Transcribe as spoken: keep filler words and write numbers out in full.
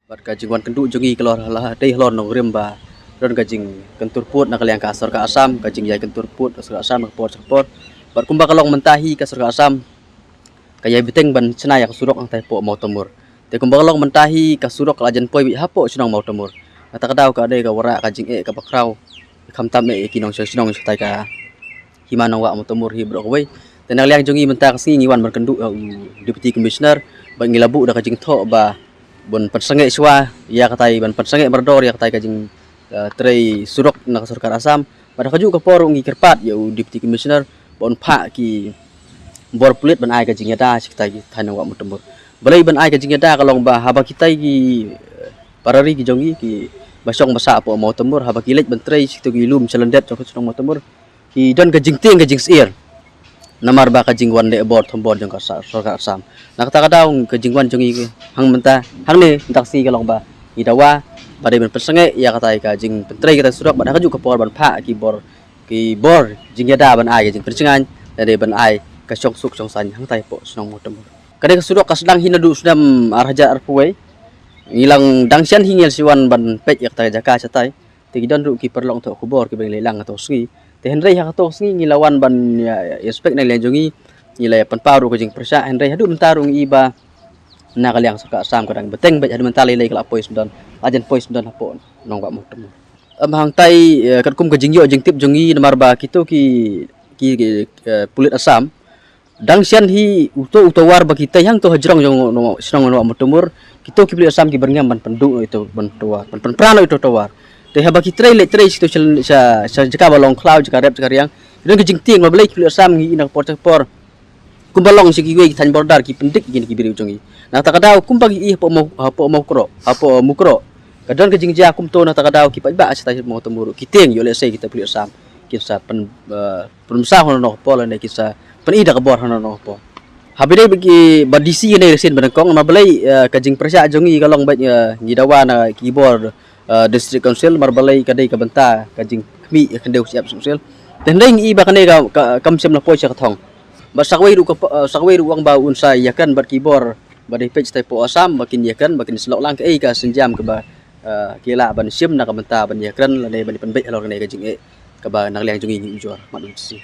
Bad ka jingwan kynduh jong ngi ka long ha la dei halor nongrim ba don ka jingkyntur pud na ka liang ka sorkar Assam, ka jingïai kyntur pud ka sorkar Assam na ka por sha ka por. Bad kumba ka long mynta hi ka sorkar Assam ka ïai bteng ban shna ïa ka surok hangtai hapoh Mawtamur. Te kumba ka long mynta hi ka surok ka la jan poi beit hapoh shnong Mawtamur. Kata ka daw ka dei ka wanrah ka jingeh kaba khraw, khamtam eh ïa ki nongshong shnong shatai ka hima Nongwah Mawtamur hi baroh kawei. Te na ka liang jong ngi mynta ka sngi ngi wan ban kynduh ïa u Deputy Commissioner bad ngi la buh da ka jingthoh ba ban pynsangeh shuwa ïa katai, ban pynsangeh mardor ïa katai ka jing, eh, trei surok na ka sorkar Assam. Bad ha kajuh ka por ruh ngi kyrpad ïa u Deputy Commissioner ba un phah ki bor pulit ban ai ka jingïada sha kitai ki thaiñ Nongwah Mawtamur. Balei ban ai ka jingïada? Ka long ba haba kitai ki, eh, para ri ki jong ngi kiba shong ba sah hapoh Mawtamur, haba ki leit ban trei sha kito ki lum shalyndet jong ka shnong Mawtamur, ki don ka jingtieng ka jingsyier namar ba ka jingwan leh bor thombor jong ka sa-, sorkar Assam. Na kata ka daw ka jingwan jong ngi hangmynta, hangne mynta ka sngi ka long ba ngi dawa ba dei ban pynsangeh ïa katai ka jingpyntrei katai surok bad ha kajuh ka por ban phah ki bor, ki bor jingïada ban ai ka jingpynshngaiñ, lane ban ai ka shongsuk shongsaiñ hangtai hapoh shnong Mawtamur. Ka dei ka surok ka sdang hi naduh u snem ar hajar arphew wei. Ngi la dang shen hi ngi la shu wan ban peit ïa katai ka jaka shatai. Te ki don ruh ki paralok thoh khubor kiba ngi la ïalang ha kato ka sngi. Te hynrei ha kato ka sngi ngi la wan ban ïa, ïa inspect na ka liang jong ngi, ngi la ïa pynpaw ruh ka jingpyrshah, hynrei haduh mynta ruh ngi i ba na ka liang sorkar Assam ka dang bteng beit, haduh mynta lei lei ka la poi sngewdon, la jan poi sngewdon hapoh Nongwah Mawtamur. Em, hangtai, eh, katkum ka jingïoh jingtip jong ngi namar ba kito ki, ki, ki, eh, pulit Assam dang shen hi uto u tawar ba ki tei hangto hajrong jong Nong-, shnong Nongwah Mawtamur, kito ki pulit Assam ki byrngem ban pynduh ïa uto ban tawar, ban pynpra noh ïa uto tawar. Te haba ki trei leit trei sha, sha, sha jaka ba long khlaw, jaka rep, jaka riang, ki don ka jingtieng ba balei ki pulit Assam ngi i na ka por sha ka por. Kumba long sha kiwei ki thaiñ border ki pyndik ïa kine ki briew jong ngi. Na kata ka daw kumba ngi i hapoh Maw-, hapoh Mawkroh, hapoh Mukroh, ka don ka jingjia kumto, na kata ka daw ki paidbah shatai Mawtamur ki tieng ïoh lehse kita pulit Assam kin sa pyn, eh, pynmynsaw hano hano ka por lane kin sa pyni da ka bor hano hano ka por. Haba ïadei bad ki, bad D C kane ruh shisien ba nyngkong, namar balei, eh, ka jingpyrshah jong ngi ka long beit, eh, ngi dawa na ki bor, eh, District Council, namar balei ka dei ka bynta ka jingkhmih ïa ka khyndew sha ap council. Te hynrei ngi i ba kane ka, ka, kam shym la poi sha ka thong. Bad sa kawei ruh ka, eh, sa kawei ruh u ong ba un sa ïakren bad ki bor ba dei peit shatai hapoh Assam ba kin ïakren, ba kin syllok lang kaei ka sienjam kaba, eh, ki lah ban shim na ka bynta ban ïakren lane ban pynbeit halor kane ka jingeh kaba na ka liang jong ngi ngi ujor, mad u D C.